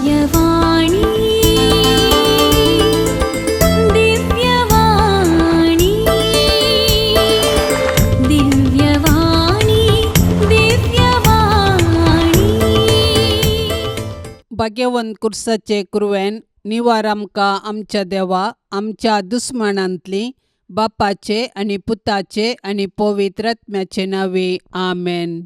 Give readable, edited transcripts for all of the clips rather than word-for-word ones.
दिव्यवाणी, दिव्यवाणी, दिव्यवाणी, दिव्यवाणी. भाग्यवंत कुर्साचे कुरवेन निवार आमकां आमच्या देवा आमच्या दुस्मानांतली बापाचे आनी पुताचे आनी पवित्र आत्म्याचे नांवे आमेन.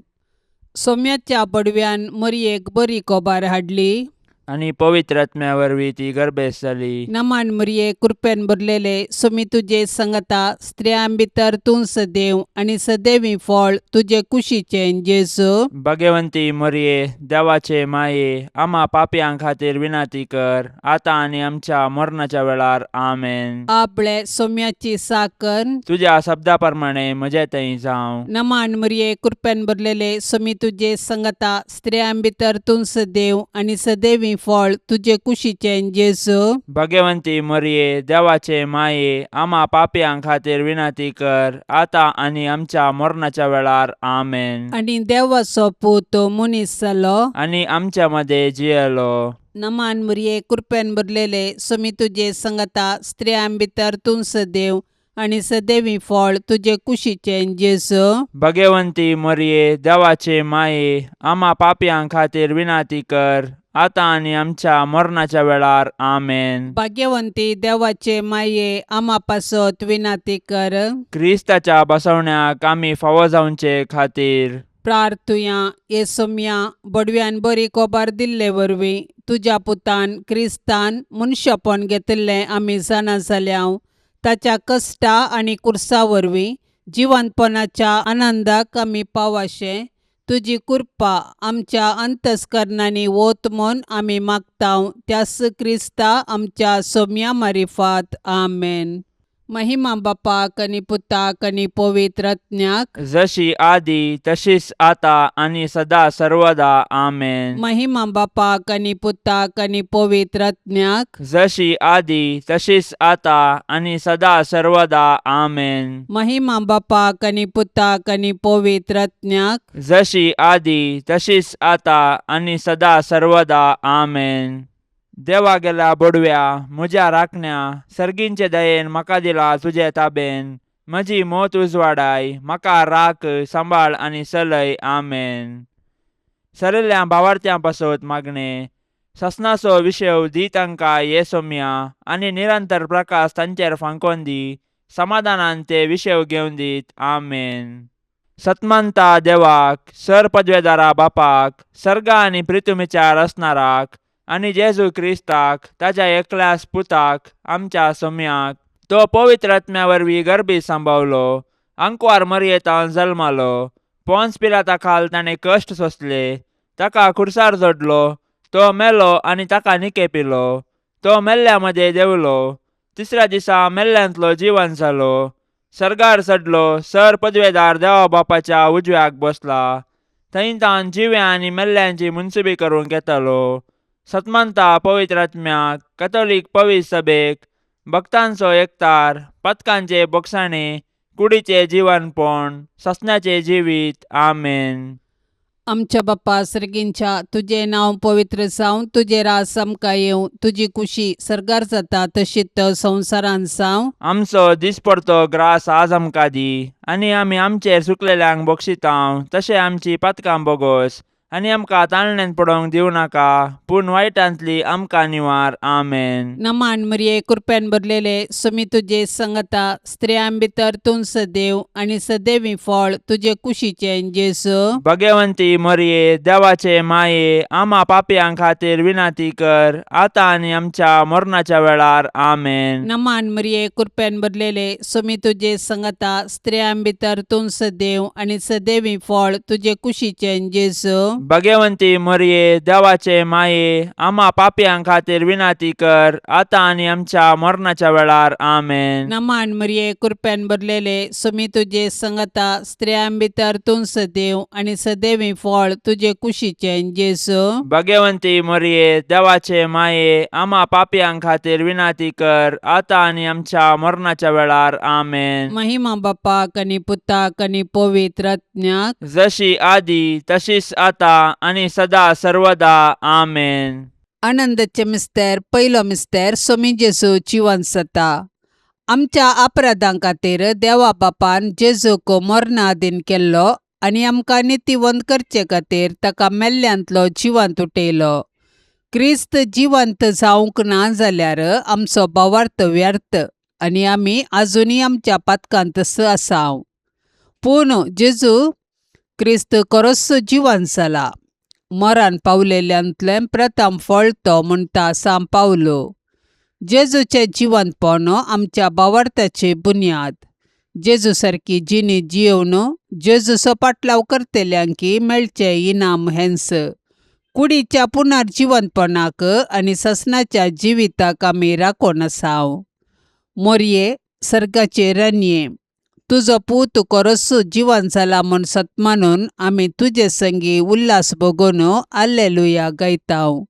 सोम्याच्या बडव्यान मरयेक बरी कोबार हाडली आनी पवित्र आत्म्या वरवीं ती गर्भेस्त जाली. नमान मरये, कृपेन भरलेले, सोमी तुजे संगता, स्त्रियां भितर तूं सदैव आनी सदैवी फळ तुजे कुशीचें जेजू. भगवंती मरये, देवाचे माये, आमा पापयां खातीर विनंती कर, आतां आनी आमच्या मरणाच्या वेळार. आमेन. आपले सोम्याची साकर. तुज्या शब्दा प्रमाणे म्हजे थंय जावं. नमान मरये, कृपेन भरलेले, सोमी तुजे संगता, स्त्रियां भितर तूं सदैव आनी सदैवी फळ तुजे कुशीचें जेजू. भगवंती मरये, देवाचे माये, आमा पापयां खातीर विनंती कर, आतां आनी आमच्या मरणाच्या वेळार. आमेन. आनी देवाचो पूत मनीस जालो आनी आमच्या मदें जियेलो. नमान मरये, कृपेन भरलेले, सोमी तुजे संगता, स्त्रियां भितर तूं सदैव आनी सदैवी फळ तुजे कुशीचें जेजू. भगवंती मरये, देवाचे माये, आमा पापयां खातीर विनंती कर, आतां आनी आमच्या मरणाच्या वेळार. आमेन. भाग्यवंती देवाचे माये, आमा पासत विनंती कर. क्रिस्ताच्या बसवण्याक आमी फावो जावचे खातीर प्रार्थुया. ये सोम्या, बडव्यान बरी कोबार दिल्ले वरवीं तुज्या पुतान क्रिस्तान मनशापण घेतिल्लें आमी जाणा जाल्या. ताच्या कश्टा आनी कुर्सा वरवीं जिवंतपणाच्या आनंदाक आमी पावाशें तुजी कृपा आमच्या अंतस्करणांनी वत म्हूण आमी मागता, त्यास क्रिस्ता आमच्या सोम्या मारिफात. आमेन. महिमा बापाक आनी पुताक आनी पवित्र आत्म्याक. जशी आदी तशीच आता आनी सदा सर्वदा. आमेन. महिमा बापाक आनी पुताक आनी पवित्र आत्म्याक. जशी आदी तशीच आता आनी सदा सर्वदा. आमेन. महिमा बापाक आनी पुताक आनी पवित्र आत्म्याक. जशी आदी तशीच आता आनी सदा सर्वदा. आमेन. देवा गेल्या बडव्या, म्हज्या राखण्या, सर्गींचे दयेन म्हाका दिला तुजे ताबेन. म्हजी मोत उजवाडाय, म्हाका राख, सांबाळ आनी चलय. आमेन. सरिल्ल्या भावार्थ्यां पासत मागणें. ससनाचो विशेव दी तांकां ये सोम्या, आनी निरंतर प्रकाश तांचेर फांकोन दी. समाधानान ते विशेव घेवन दीत. आमेन. सतमंता देवाक, सर पदवेदारा बापाक, सर्गा आनी प्रितुमीच्या रचणाराक, आनी जेजू क्रिस्ताक, ताच्या एकल्याच पुताक, आमच्या सोम्याक, तो पवित्र आत्म्या वरवीं गर्भी सांबावलो, आंकवार मरयेतान जल्मालो, पोन्स पिलाता खाल ताणें कश्ट सोंसले, ताका खुर्सार जोडलो, तो मेलो आनी ताका निकेपिलो, तो मेल्ल्या मदें देंवलो, तिसऱ्या दिसा मेल्ल्यांतलो जिवन जालो, सर्गार चडलो, सर पदवेदार देवा बापाच्या उजव्याक बसला, थंय तावन जिव्या आनी मेल्ल्यांची मुनसुबी करूंक येतालो. सतमंता पवित्र आत्म्याक, कथोलीक पवित्र सभेक, भक्तांचो एकतार, पथकांचे बोगसाणे, कुडीचे जिवनपण, ससनाचें जिवीत. आमेन. आमच्या बाप्पा सर्गींच्या, तुजें नांव पवित्र जावं, तुजें राज आमकां येवं, तुजी कुशी सर्गार जाता तशीच संवसारांत जावं. आमचो दिसपडतो ग्रास आज आमकां दी, आनी आमी आमचेर चुकलेल्यांक बक्षितांव तशें आमची पातकां बोगोस, आनी आमकां ताळण्यांत पडोवंक दिवं नाका, पूण वायटांतली आमकां निवार. आमेन. नमान मरये, कृपेन भरलेले, सोमी तुजे संगता, स्त्रियां भितर तूं सदैव आनी सदैवी फळ तुजे कुशीचें जेजू. भगवंती मरये, देवाचे माये, आमा पापयां खातीर विनंती कर, आतां आनी आमच्या मरणाच्या वेळार. आमेन. नमान मरये, कृपेन भरलेले, सोमी तुजे संगता, स्त्रियां भितर तूं सदैव आनी सदैवी फळ तुजे कुशीचें जेजू. भगवंती मरये, देवाचे माये, आमा पापयां खातीर विनंती कर, आतां आनी आमच्या मरणाच्या वेळार. आमेन. नमान मरये, कृपेन भरलेले, सोमी तुजे संगता, स्त्रियां भितर तूं सदैव आनी सदैवी फळ तुजे कुशीचें जेजू. भगवंती मरये, देवाचे माये, आमा पापयां खातीर विनंती कर, आतां आनी आमच्या मरणाच्या वेळार. आमेन. महिमा बापाक आनी पुताक आनी पवित्र आत्म्याक. जशी आदी तशीच आता आनी सदा सर्वदा. आमेन. आनंदाचे मिस्तेर पयलो मिस्तेर सोमी जेजू जिवन जाता. आमच्या अपराधां खातीर देवा बापान जेजूक मरणा आदीन केल्लो आनी आमकां नितीवंत करचे खातीर ताका मेल्ल्यांतलो जिवंत उठयलो. क्रिस्त जिवंत जावंक ना जाल्यार आमचो भावार्थ व्यर्थ आनी आमी आजुनूय आमच्या पातकांतच आसाव. पूण जेजू क्रिस्त खरोच जिवन जाला. मरण पावलेल्यांतलें प्रथम फळ तो म्हणटा सांव पावलो. जेजूचें जिवंतपण आमच्या भावार्थाची बुन्याद. जेजू सारकी जिणी जियेवन जेजूचो पाटलाव करतल्यांकी मेळचें इनाम हेंच. कुडीच्या पुनर्जिवंतपणाक आनी ससनाच्या जिविताक आमी राखून आसाव. मोरये सर्गाचे राणये, तुजो पूत खरोच जिवन जाला म्हूण सतमानून आमी तुजे संगी उल्हास भोगून आल्लेलुया गायताव.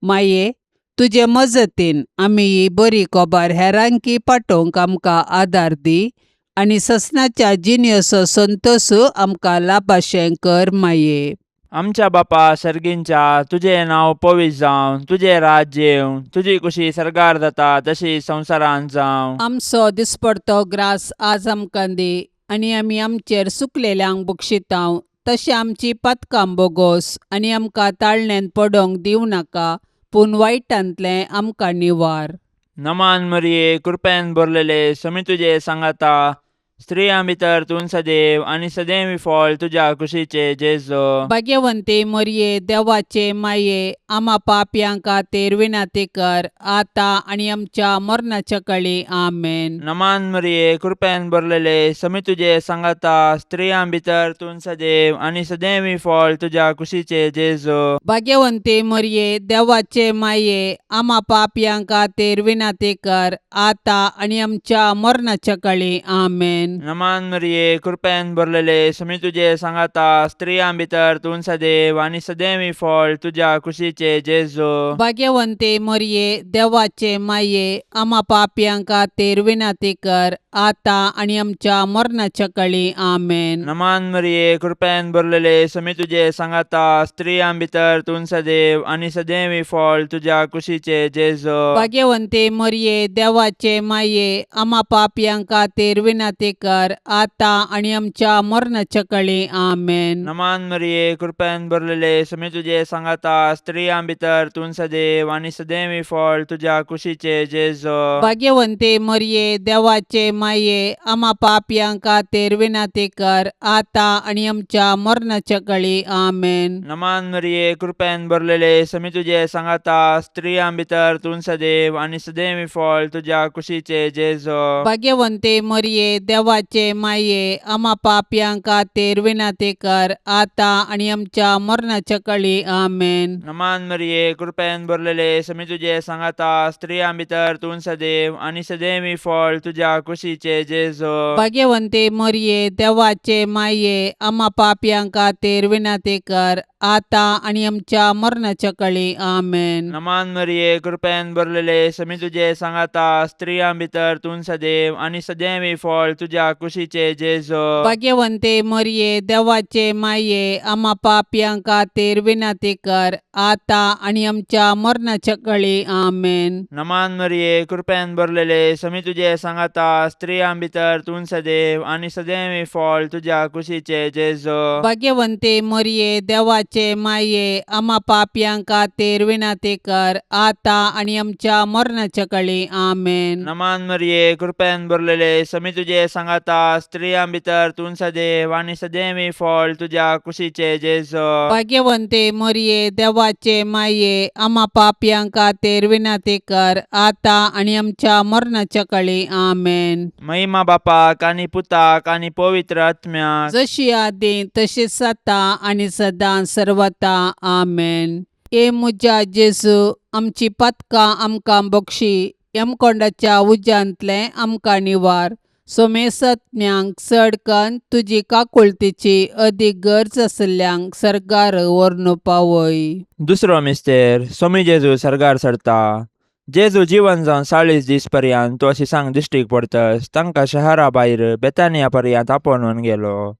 माये, तुजे मजतीन आमी ही बरी खबर हेरांकी पाठोवंक आमकां आदार दी आनी ससनाच्या जिणेचो संतोश आमकां लाभाशें कर माये. आमच्या बापा सर्गींच्या, तुजें नांव पवित्र जावं, तुजें राज्य येवं, तुजी कुशी सर्गार जाता तशी संवसारांत जावं. आमचो दिसपडतो ग्रास आज आमकां दी आनी आमी आमचेर सुकलेल्यांक बक्षितांव तशें आमची पातकां बोगोस आनी आमकां ताळण्यांत पडोवंक दिवं नाका, पूण वायटांतलें आमकां निवार. नमान मरिये, कृपेन भरलेले, समी तुजे सांगाता, स्त्रियां भितर तूं सदैव आनी सदैव फळ तुज्या कुशीचे जेजू. भाग्यवंती मरये, देवाचे माये, आमा पापयां खातीर विनंती कर आतां आनी आमच्या मरणाच्या कळी. आमेन. नमान मरिये, कृपेन भरलेले, समी तुजे सांगाता, स्त्रियां भितर तूं सदैव आनी सदैव फळ तुज्या कुशीचे जेजू. भाग्यवंती मरये, देवाचे माये, आमा पापयां खातीर विनंती कर आतां आनी आमच्या मरणाच्या कळी. आमेन. नमान मरिये, कृपेन भरलेले, समी तुजे सांगाता, स्त्रियां भितर तूं सदैव आनी सदैव फळ तुज्या कुशीचे जेजू. भाग्यवंती मरये, देवाचे माये, आमा पापयां खातीर विनंती कर आतां आनी आमच्या मरणाच्या कळी. आमेन. नमान मरिये, कृपेन भरलेले, समी तुजे सांगाता, स्त्रियां भितर तूं सदैव आनी सदैव फळ तुज्या कुशीचे जेजू. भाग्यवंती मरये, देवाचे माये, आमा पापयां खातीर विनंती कर आतां आनी आमच्या मरणाच्या कळी. आमेन. नमान मरिये, कृपेन भरलेले, समी तुजे सांगाता, स्त्रियां भितर तूं सदैव आनी सदैव फळ तुज्या कुशीचे जेजू. भाग्यवंती मरये, देवाचे माये, आमा पापयां खातीर विनंती कर आतां आनी आमच्या मरणाच्या कळी. आमेन. नमान मरिये, कृपेन भरलेले, समी तुजे सांगाता, स्त्रियां भितर तूं सदैव आनी सदैव फळ तुज्या कुशीचे जेजू. भाग्यवंती मरये, देवाचे माये, आमा पापयां खातीर विनंती कर आतां आनी आमच्या मरणाच्या कळी. आमेन. नमान मरिये, कृपेन भरलेले, समी तुजे सांगाता, स्त्रियां भितर तूं सदैव आनी सदैव फळ तुज्या कुशीचे जेजू. भाग्यवंती मरये, देवाचे माये, आमा पापयां खातीर विनंती कर आतां आनी आमच्या मरणाच्या कळी. आमेन. नमान मरिये, कृपेन भरलेले, समी तुजे सांगाता, स्त्रियां भितर तूं सदैव आनी सदैव फळ तुज्या कुशीचे जेजू. भाग्यवंती मरये, देवाचे माये, आमा पापयां खातीर विनंती कर आतां आनी आमच्या मरणाच्या कळी. आमेन. नमान मरिये, कृपेन भरलेले, समी तुजे सांगाता, स्त्रियां भितर तूं सदैव आनी सदैव फळ तुज्या कुशीचे जेजू. भाग्यवंती मरये, देवाचे माये, आमा पापयां खातीर विनंती कर आतां आनी आमच्या मरणाच्या कळी. आमेन. नमान मरिये, कृपेन भरलेले, समी तुजे सांगाता, स्त्रियां भितर तूं सदैव आनी सदैव फळ तुज्या कुशीचे जेजू. भाग्यवंती मरये, देवाचे माये, आमा पापयां खातीर विनंती कर आतां आनी आमच्या मरणाच्या कळी. आमेन. महिमा बापाक आनी पुताक आनी पवित्र आत्म्याक, जशी आदी तशीच आतां आनी सदां सर्वता. आमेन. ए म्हज्या जेजू, आमची पातकां आमकां बक्षी, यमकोंडाच्या उज्यांतलें आमकां निवार, सोमेसत्म्यांक चड कन्न तुजी काकुळतीची अदीक गरज आशिल्ल्यांक सर्गार व्हरून पावय. दुसरो मिस्तेर सोमी जेजू सर्गार सरता. जेजू जिवन जावन 40 दीस पर्यंत तो शिसांक दिश्टीक पडतस तांकां शहरा भायर बेतानिया पर्यंत आपोवन गेलो.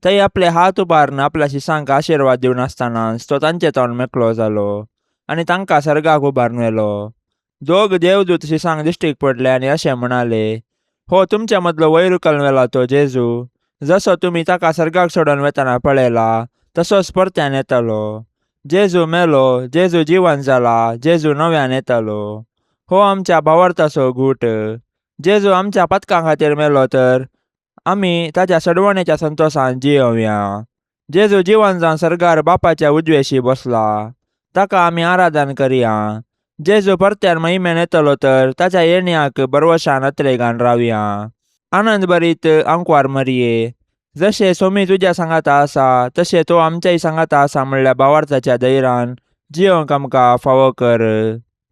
थंय आपले हात उबारून आपल्या शिसांक आशिर्वाद दिवन आसतनाच तो तांचे तोंड मेकळो जालो आनी तांकां सर्गाक उबारून व्हेलो. दोग देवदूत शिसांक दिश्टीक पडले आनी अशें म्हणाले, हो तुमच्या मदलो वयर उखलून व्हेला तो जेजू, जसो तुमी ताका सर्गाक सोडून वेतना पळयला तसोच परत्यान येतलो. जेजू मेलो, जेजू जिवन जाला, जेजू नव्यान येतलो. हो आमच्या भावार्थाचो गूट. जेजू आमच्या पातकां खातीर मेलो तर आमी ताच्या सडवणेच्या संतोशान जियोवया. जेजू जिवन जावन सर्गार बापाच्या उजवेशी बसला, ताका आमी आराधन करया. जेजू परत्यान महिमेन येतलो तर ताच्या येण्याक बरवशान अत्रेगान रावया. आनंद भरीत आंकवार मरये, जशें सोमी तुज्या सांगाता आसा तशें तो आमच्याय सांगाता आसा म्हणल्या भावार्थाच्या धैरान जियोंक आमकां फावो कर.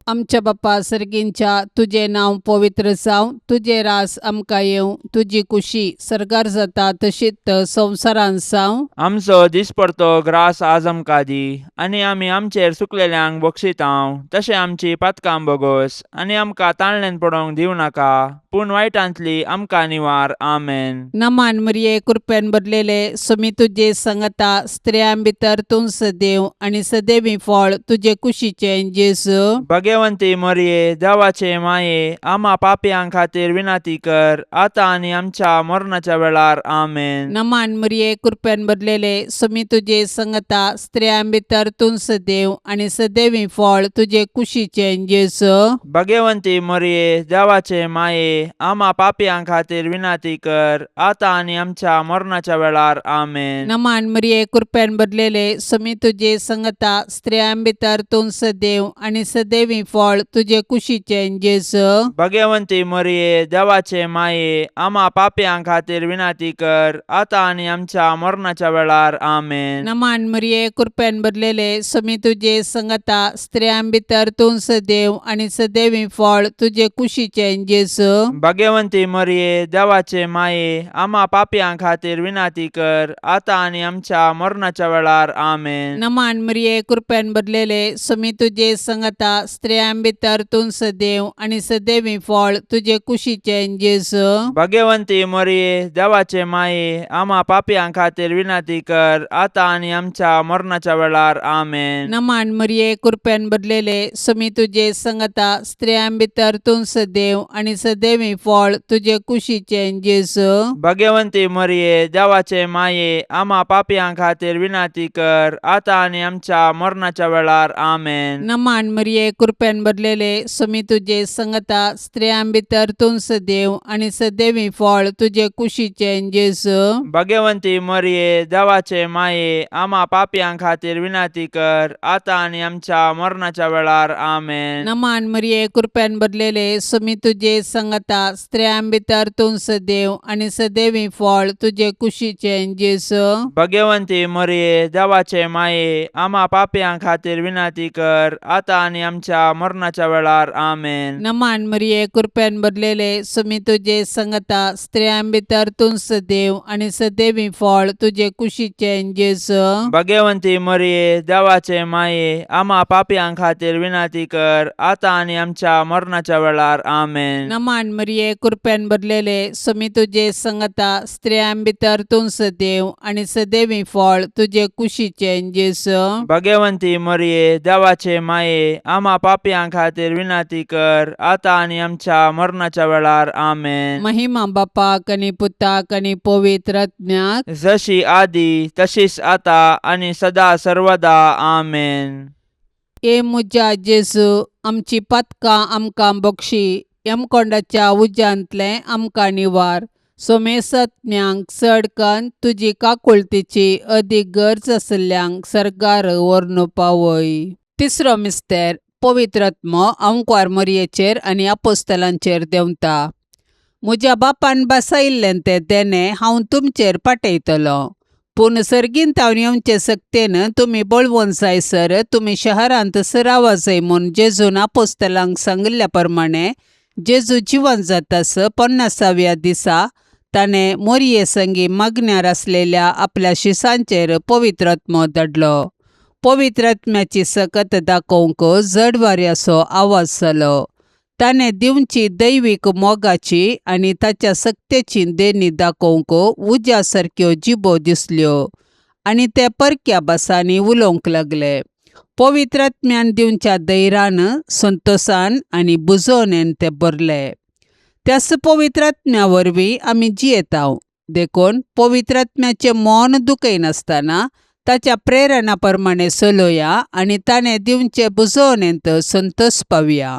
आमच्या बापा सर्गींच्या, तुजें नांव पवित्र जावं, तुजें रास आमकां येवं, तुजी कुशी सर्गार जाता तशीच संवसारांत जावं. आमचो दिसपडतो ग्रास आज आमकां दी, आनी आमी आमचेर चुकलेल्यांक बक्षितांव तशें आमची पातकां बोगोस, आनी आमकां ताळण्यान पडोवंक दिवं नाका, पूण वायटांतली आमकां निवार. आमेन. नमान मरिये, कृपेन भरलेले, सुमी तुजे संगता, स्त्रियां भितर तूं सदैव आनी सदैवी फळ तुजे कुशीचें जेजू. भगवंती मरये, देवाचे माये, आमा पापयां खातीर विनंती कर, आतां आनी आमच्या मरणाच्या वेळार. आमेन. नमान मरिये, कृपेन भरलेले, सुमी तुजे संगता, स्त्रियां भितर तूं सदैव आनी सदैवी फळ तुजे कुशीचें जेजू. भगवंती मरये, देवाचे माये, आमा पापयां खातीर विनंती कर, आतां आनी आमच्या मरणाच्या वेळार. आमेन. नमान मरिये, कृपेन भरलेले, सुमी तुजे संगता, स्त्रियां भितर तूं सदैव आनी सदैवी फळ तुजे कुशीचें जेजू. भगवंती मरये, देवाचे माये, आमा पापयां खातीर विनंती कर, आतां आनी आमच्या मरणाच्या वेळार. आमेन. नमान मरिये, कृपेन भरलेले, सुमी तुजे संगता, स्त्रियां भितर तूं सदैव आनी सदैवी फळ तुजे कुशीचें जेजू. भगवंती मरये, देवाचे माये, आमा पापयां खातीर विनंती कर, आतां आनी आमच्या मरणाच्या वेळार. आमेन. नमान मरिये, कृपेन भरलेले, सुमी तुजे संगता, स्त्रियां भितर तूं सदैव आनी सदैवी फळ तुजे कुशीचें जेजू. भगवंती मरये, देवाचे माये, आमा पापयां खातीर विनंती कर, आतां आनी आमच्या मरणाच्या वेळार. आमेन. नमान मरिये, कृपेन भरलेले, सुमी तुजे संगता, स्त्रियां भितर तूं सदैव आनी सदैवी फळ तुजे कुशीचें जेजू. भगवंती मरये, देवाचे माये, आमा पापयां खातीर विनंती कर, आतां आनी आमच्या मरणाच्या वेळार. आमेन. नमान मरिये, कृपेन भरलेले, सुमी तुजे संगता, स्त्रियां भितर तूं सदैव आनी सदैवी फळ तुजे कुशीचें जेजू. भगवंती मरये, देवाचे माये, आमा पापयां खातीर विनंती कर, आतां आनी आमच्या मरणाच्या वेळार. आमेन. नमान मरिये, कृपेन भरलेले, सुमी तुजे संगता, स्त्रियां भितर तूं सदैव आनी सदैवी फळ तुजे कुशीचें जेजू. भगवंती मरये, देवाचे माये, आमा पापयां खातीर विनंती कर, आतां आनी आमच्या मरणाच्या वेळार. आमेन. नमान मरिये, कृपेन भरलेले, सुमी तुजे संगता, स्त्रियां भितर तूं सदैव आनी सदैवी फळ तुजे कुशीचें जेजू. भगवंती मरये, देवाचे माये, आमा पापयां खातीर विनंती कर, आतां आनी आमच्या मरणाच्या वेळार. आमेन. नमान मरिये, कृपेन भरलेले, सुमी तुजे संगता, स्त्रियां भितर तूं सदैव आनी सदैवी फळ तुजे कुशीचें जेजू. भगवंती मरये, देवाचे माये, आमा पापयां खातीर विनंती कर, आतां आनी आमच्या मरणाच्या वेळार. आमेन. महिमा बापाक आनी पुताक आनी पवित्र आत्म्याक, जशी आदी तशीच आता आनी सदा सर्वदा. आमेन. ए म्हज्या जेजू, आमची पातकां आमकां बक्षी, यमकोंडाच्या उज्यांतलें आमकां निवार, सोमेसत्म्यांक चड कन्न तुजी काकुळतीची अदीक गरज आशिल्ल्यांक सर्गार व्हरून पावय. तिसरो मिस्तेर, पवित्र आत्मो आंकवार मरयेचेर आनी आपोस्तलांचेर देंवता. म्हज्या बापान बसयिल्लें तें देणें हांव तुमचेर पाठयतलो, पूण सर्गींत हांव येवचे सक्तेन तुमी बळवंत जायसर तुमी शहरांत सरावा जाय म्हूण जेजून आपोस्तलांक सांगिल्ल्या प्रमाणे, जेजू जिवन जातास 50व्या दिसा ताणें मोरये संगी मागण्यार आसलेल्या आपल्या शिसांचेर पवित्र आत्मो धाडलो. पवित्र आत्म्याची सकत दाखोवंक जड वाऱ्याचो आवाज जालो. ताणें दिवची दैवीक मोगाची आनी ताच्या सक्तेची देणी दाखोवंक उज्या सारक्यो जिबो दिसल्यो आनी ते परक्या भासांनी उलोवंक लागले. पवित्र आत्म्यान दिवच्या धैर्यान संतोसान आनी बुजोवणेन ते भरले. त्याच पवित्र आत्म्या वरवीं आमी जियेतांव. देखून पवित्र आत्म्याचें मन दुखयनासतना ताच्या प्रेरणा प्रमाणें चलोवया आनी ताणें दिवचे बुजोवणेंत संतोस पावया.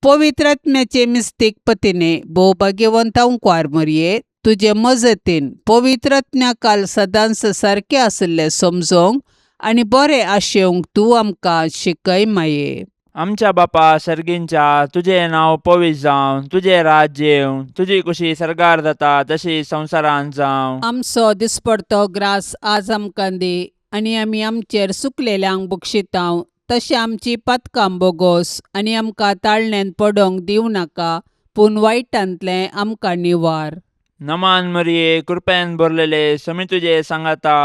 पवित्र आत्म्याचे मिस्तीक पतीने भोव भाग्यवंत अंकवार मरये, तुजे मजतीन पवित्र आत्म्या काल सदांच सारकें आशिल्लें समजोंक आनी बरें आशेवंक तूं आमकां शिकय माये. आमच्या बापा सर्गींच्या, तुजें नांव पवित्र जावं, तुजें राज्य येवं, तुजी कुशी सर्गार जाता तशी संवसारांत जावं. आमचो दिसपडतो ग्रास आज आमकां दी आनी आमी आमचेर सुकलेल्यांक बक्षितांव तशें आमची पातकां बोगोस आनी आमकां ताळण्यांत पडोंक दिवं नाका, पूण वायटांतलें आमकां निवार. नमान मरिये, कृपेन भरलेले, समी तुजे सांगाता,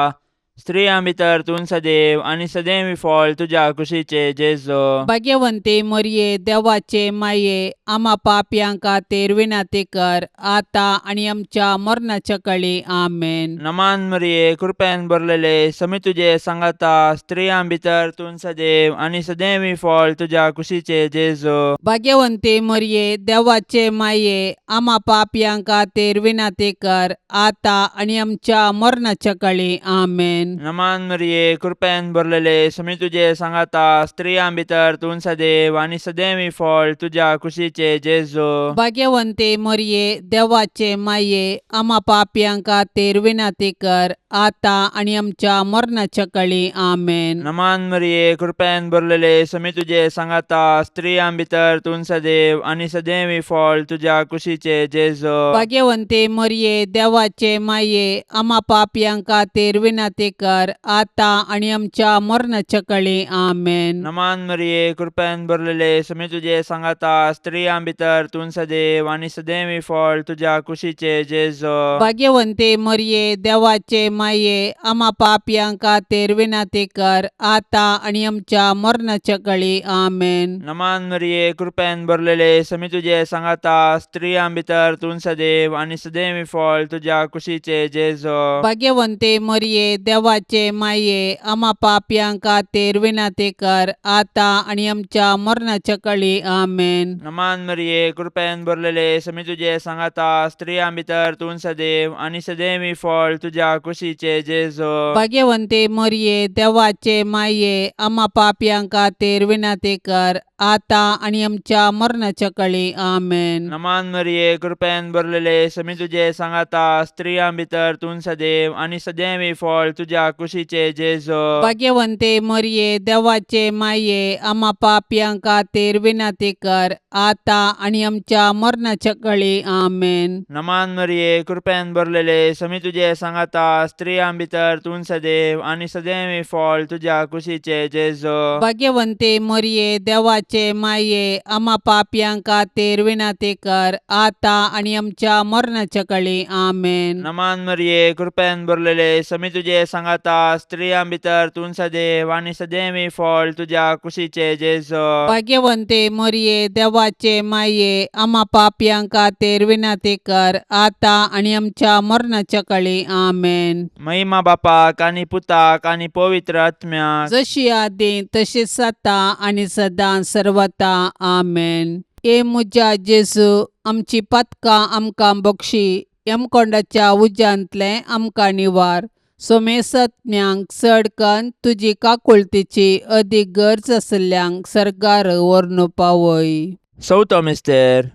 स्त्रियां भितर तूं सदैव आनी सदैव फळ तुज्या कुशीचे जेजो. भाग्यवंती मरये, देवाचे माये, आमा पापयां खातीर विनंती कर आतां आनी आमच्या मरणाच्या कळी. आमेन. नमान मरिये, कृपेन भरलेले, समी तुजे सांगाता, स्त्रियां भितर तूं सदैव आनी सदैव फळ तुज्या कुशीचे जेजो. भाग्यवंती मरये, देवाचे माये, आमा पापयां खातीर विनंती कर आतां आनी आमच्या मरणाच्या कळी. आमेन. नमान मरिये, कृपेन भरलेले, समी तुजे सांगाता, स्त्रियां भितर तूं सदैव आनी सदैव फळ तुज्या कुशीचे जेजो. भाग्यवंती मरये, देवाचे माये, आमा पापयां खातीर विनंती कर आतां आनी आमच्या मरणाच्या कळी. आमेन. नमान मरिये, कृपेन भरलेले, समी तुजे सांगाता, स्त्रियां भितर तूं सदैव आनी सदैव फळ तुज्या कुशीचे जेजो. भाग्यवंती मरये, देवाचे माये, आमा पापयां खातीर विनंती कर आतां आनी आमच्या मरणाच्या कळी. आमेन. नमान मरिये, कृपेन भरलेले, समी तुजे सांगाता, स्त्रियां भितर तूं सदैव आनी सदैव फळ तुज्या कुशीचे जेजो. भाग्यवंती मरये, देवाचे माये, आमा पापयां खातीर विनंती कर आतां आनी आमच्या मरणाच्या कळी. आमेन. नमान मरिये, कृपेन भरलेले, समी तुजे सांगाता, स्त्रियां भितर तूं सदैव आनी सदैव फळ तुज्या कुशीचे जेजो. भाग्यवंती मरये, देवाचे माये, आमा पापयां खातीर विनंती कर आतां आनी आमच्या मरणाच्या कळी. आमेन. नमान मरिये, कृपेन भरलेले, समी तुजे सांगाता, स्त्रियां भितर तूं सदैव आनी सदैव फळ तुज्या कुशीचे जेजो. भाग्यवंती मरये, देवाचे माये, आमा पापयां खातीर विनंती कर आतां आनी आमच्या मरणाच्या कळी. आमेन. नमान मरिये, कृपेन भरलेले, समी तुजे सांगाता, स्त्रियां भितर तूं सदैव आनी सदैव फळ तुज्या कुशीचे जेजो. भाग्यवंती मरये, देवाचे माये, आमा पापयां खातीर विनंती कर आतां आनी आमच्या मरणाच्या कळी. आमेन. नमान मरिये, कृपेन भरलेले, समी तुजे सांगाता, स्त्रियां भितर तूं सदैव आनी सदैव फळ तुज्या कुशीचे जेजो. भाग्यवंती मरये, देवाचे माये, आमा पापयां खातीर विनंती कर आतां आनी आमच्या मरणाच्या कळी. आमेन. नमान मरिये, कृपेन भरलेले, समी तुजे सांगाता, स्त्रियां भितर तूं सदैव आनी सदैव फळ तुज्या कुशीचे जेजो. भाग्यवंती मरये, देवाचे माये, आमा पापयां खातीर विनंती कर आतां आनी आमच्या मरणाच्या कळी. आमेन. महिमा बापाक आनी पुताक आनी पवित्र आत्म्याक, जशी आदी तशीच आतां आनी सदां सर्वता. आमेन. ए म्हज्या जेजू, आमची पातकां आमकां बक्षी, यमकोंडाच्या उज्यांतलें आमकां निवार, सोमेसत्म्यांक चड कन्न तुजी काकुळतीची अदीक गरज आशिल्ल्यांक सर्गार व्हरून पावय. चवथो मिस्तेर,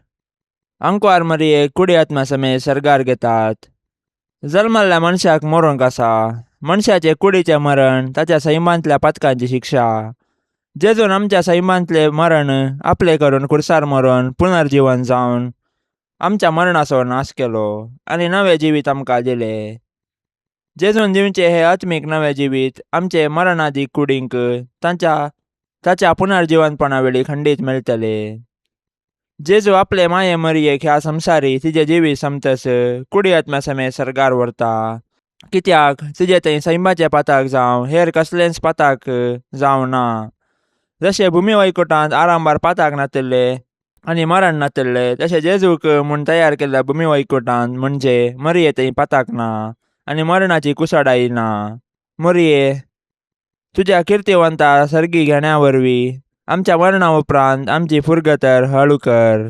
आंकवार मरियेक कुडी आत्मा समेत सर्गार घेतात. जल्मल्ल्या मनशाक मरूंक आसा. मनशाचे कुडीचें मरण ताच्या सैमांतल्या पातकांची शिक्षा. जेजून आमच्या सैमांतलें मरण आपलें करून खुर्सार मरून पुनर्जिवन जावन आमच्या मरणाचो नाश केलो आनी नवें जिवीत आमकां दिलें. जेजून दिवचें हें आत्मीक नवें जिवीत आमचे मरणादी कुडींक तांच्या ताच्या पुनर्जिवनपणा वेळी खंडीत मेळटलें. जेजू आपले माये मरियेक ह्या संवसारी तिजें जिवीत समतस कुडी आत्म्या समेत सर्गार व्हरता, कित्याक तिजे थंय सैमाचे पाताक जावं हेर कसलेंच पाताक जावं ना. जशें भुमी वैकुटांत आरंभार पाताक नातिल्लें आनी मरण नातिल्लें, तशें जेजूक म्हूण तयार केल्ल्या भुमी वैकुटांत म्हणजे मरिये थंय पाताक ना आनी मरणाची कुसडाय ना. मरिये, तुज्या किर्तिवंता सर्गी घेण्या वरवीं आमच्या मरणा उपरांत आमची फुरगतर हळू कर.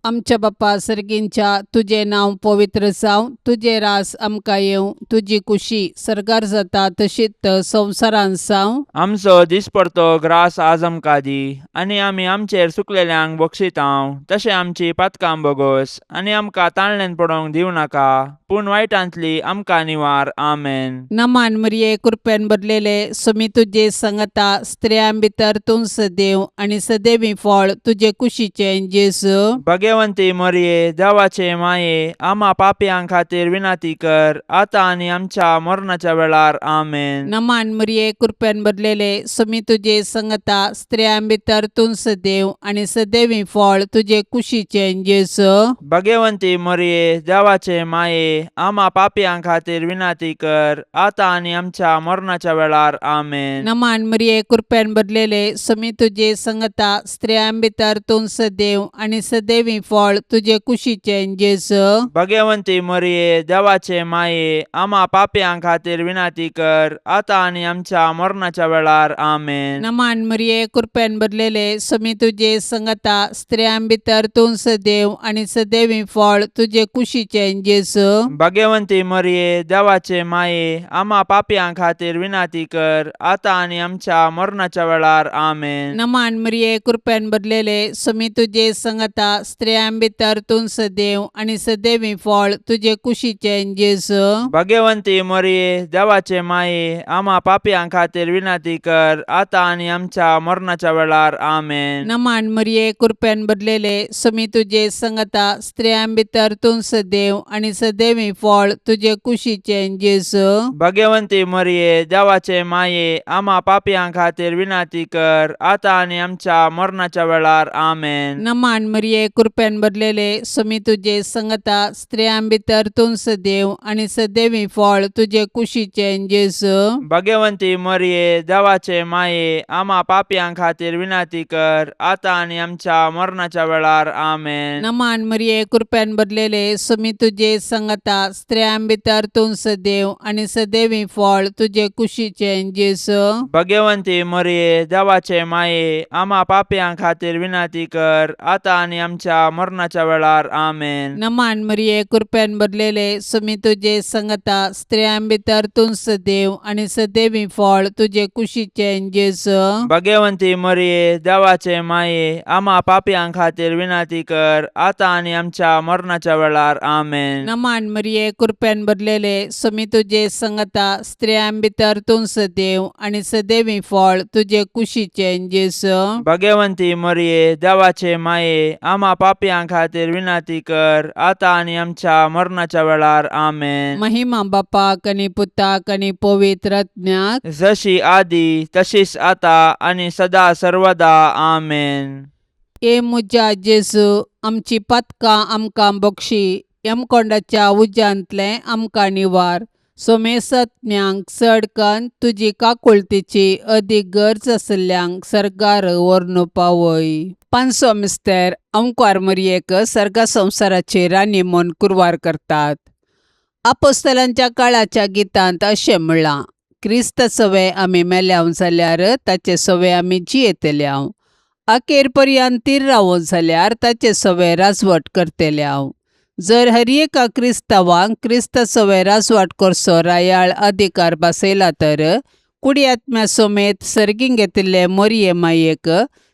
आमच्या बापा सर्गींच्या तुजें नांव पवित्र जावं, तुजें रास आमकां येवं, तुजी कुशी सर्गार जाता तशीच संवसारांत जावं. आमचो दिसपडतो ग्रास आज आमकां दी आनी आमी आमचेर सुकलेल्यांक बक्षितांव तशें आमची पातकां बोगोस आनी आमकां ताळण्यान पडोवंक दिवं नाका पूण वायटांतली आमकां निवार. आमेन. नमान मरिये, कृपेन भरलेले, सुमी तुजे संगता, स्त्रियां भितर तूं सदैव आनी सदैवी फळ तुजे कुशीचें जेजू. भगवंती मरिये, देवाचे माये, आमा पापयां खातीर विनंती कर आतां आनी आमच्या मरणाच्या वेळार. आमेन. नमान मरिये, कृपेन भरलेले, सुमी तुजे संगता, स्त्रियां भितर तूं सदैव आनी सदैवी फळ तुजे कुशीचें जेजू. भगवंती मरिये, देवाचे माये, आमा पापयां खातीर विनंती कर आतां आनी आमच्या मरणाच्या वेळार. आमेन. नमान मरिये, कृपेन भरलेले, सुमी तुजे संगता, स्त्रियां भितर तूं सदैव आनी सदैवी फळ तुजे कुशीचें जेजू. भगवंती मरिये, देवाचे माये, आमा पापयां खातीर विनंती कर आतां आनी आमच्या मरणाच्या वेळार. आमेन. नमान मरिये, कृपेन भरलेले, सुमी तुजे संगता, स्त्रियां भितर तूं सदैव आनी सदैवी फळ तुजे कुशीचें जेजू. भगवंती मरिये, देवाचे माये, आमा पापयां खातीर विनंती कर आतां आनी आमच्या मरणाच्या वेळार. आमेन. नमान मरिये, कृपेन भरलेले, सुमी तुजे संगता, स्त्रियां भितर तूं सदैव आनी सदैवी फळ तुजे कुशीचें जेजू. भगवंती मरिये, देवाचे माये, आमा पापयां खातीर विनंती कर आतां आनी आमच्या मरणाच्या वेळार. आमेन. नमान मरिये, कृपेन भरलेले, सुमी तुजे संगता, स्त्रियां भितर तूं सदैव आनी सदैवी फळ तुजे कुशीचें जेजू. भगवंती मरिये, देवाचे माये, आमा पापयां खातीर विनंती कर आतां आनी आमच्या मरणाच्या वेळार. आमेन. नमान मरिये, कृपेन भरलेले, सुमी तुजे संगता, स्त्रियां भितर तूं सदैव आनी सदैवी फळ तुजे कुशीचें जेजू. भगवंती मरिये, देवाचे माये, आमा पापयां खातीर विनंती कर आतां आनी आमच्या मरणाच्या वेळार. आमेन. नमान मरिये, कृपेन भरलेले, सुमी तुजे संगता, स्त्रियां भितर तूं सदैव आनी सदैवी फळ तुजे कुशीचें जेजू. भगवंती मरिये, देवाचे माये, आमा पापयां खातीर विनंती कर आतां आनी आमच्या मरणाच्या वेळार. आमेन. नमान मरिये, कृपेन भरलेले, सुमी तुजे संगता, स्त्रियां भितर तूं सदैव आनी सदैवी फळ तुजे कुशीचें जेजू. भगवंती मरिये, देवाचे माये, आमा पापयां खातीर विनंती कर आतां आनी आमच्या मरणाच्या वेळार. आमेन. नमान मरिये, कृपेन भरलेले, सुमी तुजे संगता, स्त्रियां भितर तूं सदैव आनी सदैवी फळ तुजे कुशीचें जेजू. भगवंती मरिये, देवाचे माये, आमा पापयां खातीर विनंती कर आतां आनी आमच्या मरणाच्या वेळार. आमेन. महिमा बापाक आनी पुताक आनी पवित्र आत्म्याक. जशी आदी तशीच आता आनी सदा सर्वदा. आमेन. ए म्हज्या जेजू, आमची पातकां आमकां बक्षी, यमकोंडाच्या उज्यांतलें आमकां निवार, सोमेसत्म्यांक चड कन्न तुजी काकुळतीची अदीक गरज आशिल्ल्यांक सर्गार व्हरून पावय. पांचसो मिस्तेर अंकवार मरयेक सर्गा संवसाराची राणी म्हूण कुरवार करतात. आपोस्तलांच्या काळाच्या गितांत अशें म्हणलां, क्रिस्त सवे आमी मेल्याव जाल्यार ताचे सवे आमी जियेतल्याव, अखेर पर्यंत तीर रावो जाल्यार ताचे सवे राजवट करतल्याव. जर हर एका क्रिस्तांवांक क्रिस्त सवे राजवाट करचो रायाळ अधिकार बसयला तर कुडी आत्म्या समेत सर्गीं घेतिल्ले मोरये मायेक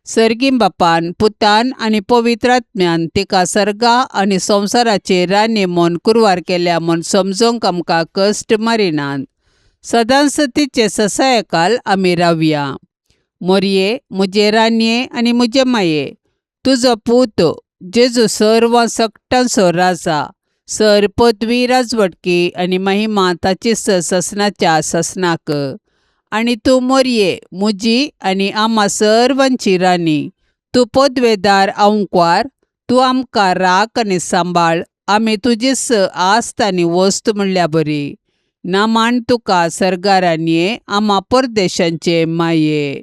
सर्गीं बापान, पुतान आनी पवित्र आत्म्यान तिका सर्गा आनी संवसाराची राणी म्हूण कुरवार केल्या म्हूण समजूंक आमकां कश्ट मारिनात. सदांच तिचे ससायकाल आमी रावया. मोरये, म्हजे राणये आनी म्हजे माये, तुजो पूत जेजू सर्व सकटांचो राजा, सर पदवी, राजवटकी आनी महिमा ताची ससनाच्या ससनाक. आनी तूं मोरये, म्हजी आनी आमा सर्वांची राणी, तूं पदवेदार आंकवार, तूं आमकां राख आनी सांबाळ, आमी तुजीच आस्त आनी वस्त म्हणल्या बरी. नामान तुका सर्गा राणये, आमा परदेशांचे माये.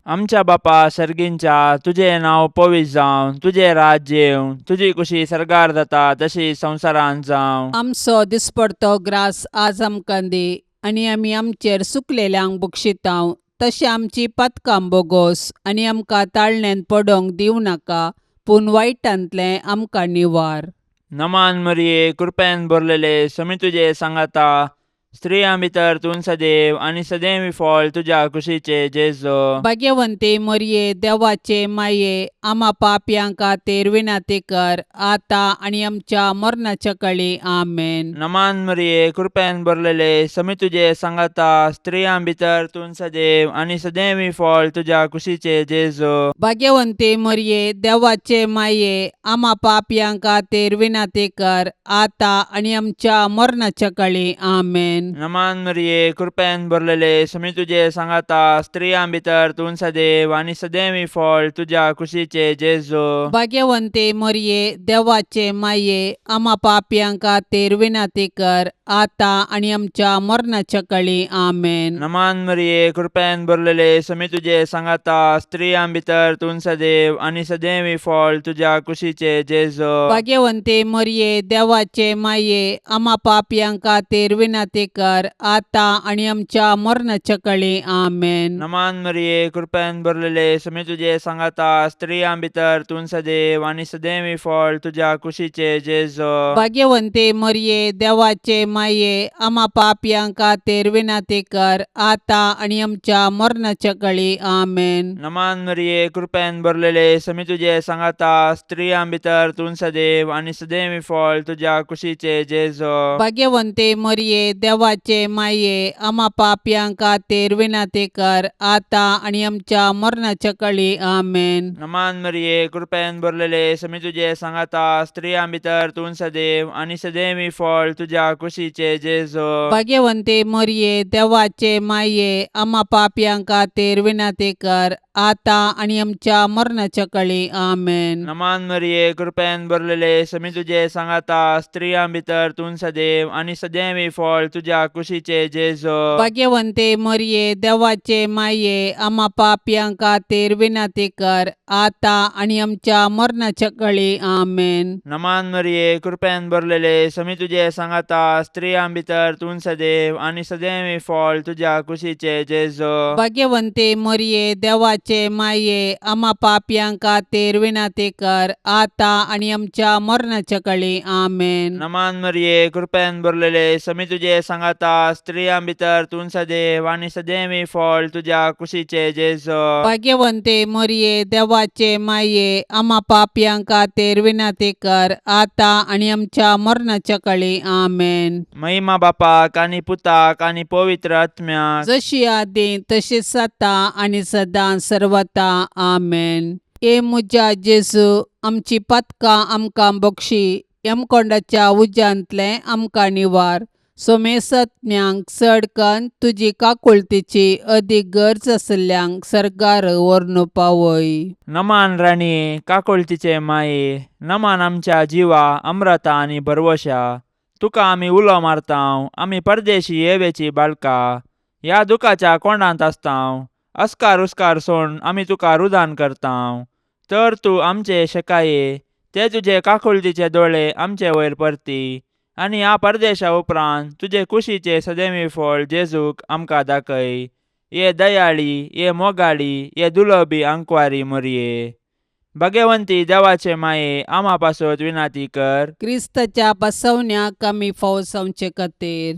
आमच्या बापा सर्गींच्या, तुजें नांव पवित्र जावं, तुजें राज्य येवं, तुजी कुशी सर्गार जाता तशी संवसारांत जावं. आमचो दिसपडतो ग्रास आज आमकां दी आनी आमी आमचेर सुकलेल्यांक बक्षितांव तशें आमची पातकां बोगोस आनी आमकां ताळण्यांत पडोंक दिवं नाका पूण वायटांतलें आमकां निवार. नमान मरिये, कृपेन भरलेले, समी तुजे सांगाता, स्त्रियां भितर तूं सदैव आनी सदैव फळ तुज्या कुशीचे जेजो. भाग्यवंती मरये, देवाचे माये, आमा पापयां खातीर विनंती कर आतां आनी आमच्या मरणाच्या कळी. आमेन. नमान मरिये, कृपेन भरलेले, समी तुजे सांगाता, स्त्रियां भितर तूं सदैव आनी सदैव फळ तुज्या कुशीचे जेजो. भाग्यवंती मरये, देवाचे माये, आमा पापयां खातीर विनंती कर आतां आनी आमच्या मरणाच्या कळी. आमेन. नमान मरिये, कृपेन भरलेले, समी तुजे सांगाता, स्त्रियां भितर तूं सदैव आनी सदैव फळ तुज्या कुशीचे जेजो. भाग्यवंती मरये, देवाचे माये, आमा पापयां खातीर विनंती कर आतां आनी आमच्या मरणाच्या कळी. आमेन. नमान मरिये, कृपेन भरलेले, समी तुजे सांगाता, स्त्रियां भितर तूं सदैव आनी सदैव फळ तुज्या कुशीचे जेजो. भाग्यवंती मरये, देवाचे माये, आमा पापयां खातीर विनंती कर आतां आनी आमच्या मरणाच्या कळी. आमेन. नमान मरिये, कृपेन भरलेले, समी तुजे सांगाता, स्त्रियां भितर तूं सदैव आनी सदैव फळ तुज्या कुशीचे जेजो. भाग्यवंती मरये, देवाचे माये, आमा पापयां खातीर विनंती कर आतां आनी आमच्या मरणाच्या कळी. आमेन. नमान मरिये, कृपेन भरलेले, समी तुजे सांगाता, स्त्रियां भितर तूं सदैव आनी सदैव फळ तुज्या कुशीचे जेजो. भाग्यवंती मरये, देवाचे माये, आमा पापयां खातीर विनंती कर आतां आनी आमच्या मरणाच्या कळी. आमेन. नमान मरिये, कृपेन भरलेले, समी तुजे सांगाता, स्त्रियां भितर तूं सदैव आनी सदैव फळ तुज्या कुशीचे जेजो. भाग्यवंती मरये, देवाचे माये, आमा पापयां खातीर विनंती कर आतां आनी आमच्या मरणाच्या कळी. आमेन. नमान मरिये, कृपेन भरलेले, समी तुजे सांगाता, स्त्रियां भितर तूं सदैव आनी सदैव फळ तुज्या कुशीचे जेजो. भाग्यवंती मरये, देवाचे माये, आमा पापयां खातीर विनंती कर आतां आनी आमच्या मरणाच्या कळी. आमेन. नमान मरिये, कृपेन भरलेले, समी तुजे सांगाता, स्त्रियां भितर तूं सदैव आनी सदैव फळ तुज्या कुशीचे जेजो. भाग्यवंती मरये, देवाचे माये, आमा पापयां खातीर विनंती कर आतां आनी आमच्या मरणाच्या कळी. आमेन. नमान मरिये, कृपेन भरलेले, समी तुजे सांगाता, स्त्रियां भितर तूं सदैव आनी सदैव फळ तुज्या कुशीचे जेजो. भाग्यवंती मरये, देवाचे माये, आमा पापयां खातीर विनंती कर आतां आनी आमच्या मरणाच्या कळी. आमेन. महिमा बापाक आनी पुताक आनी पवित्र आत्म्याक, जशी आदी तशीच आतां आनी सदां सर्वता. आमेन. ए म्हज्या जेजू, आमची पातकां आमकां बक्षी, यमकोंडाच्या उज्यांतलें आमकां निवार, सोमेसत्म्यांक चड कन्न तुजी काकुळतीची अदीक गरज आशिल्ल्यांक सर्गार व्हरून पावय. नमान राणये, काकुळतीचे माये, नमान आमच्या जिवा अम्रता आनी भरवशा, तुका आमी उलो मारतांव, आमी परदेशी येवेची बाळका, ह्या दुखाच्या कोंडांत आसतांव, अस्कार उस्कार सोड आमी तुका रुदान करतांव, तर तूं आमचे शेकाये ते तुजे काकुळतीचे दोळे आमचे वयर परती आनी ह्या परदेशा उपरांत तुजे कुशीचे सदैवी फळ जेजूक आमकां दाखय. ये दयाळी, ये मोगाळी, ये दुलबी आंकवारी मोरये, भगवंती देवाचे माये, आमा पासत विनाती कर. क्रिस्ताच्या बसवण्याक आमी फावसावचे खातीर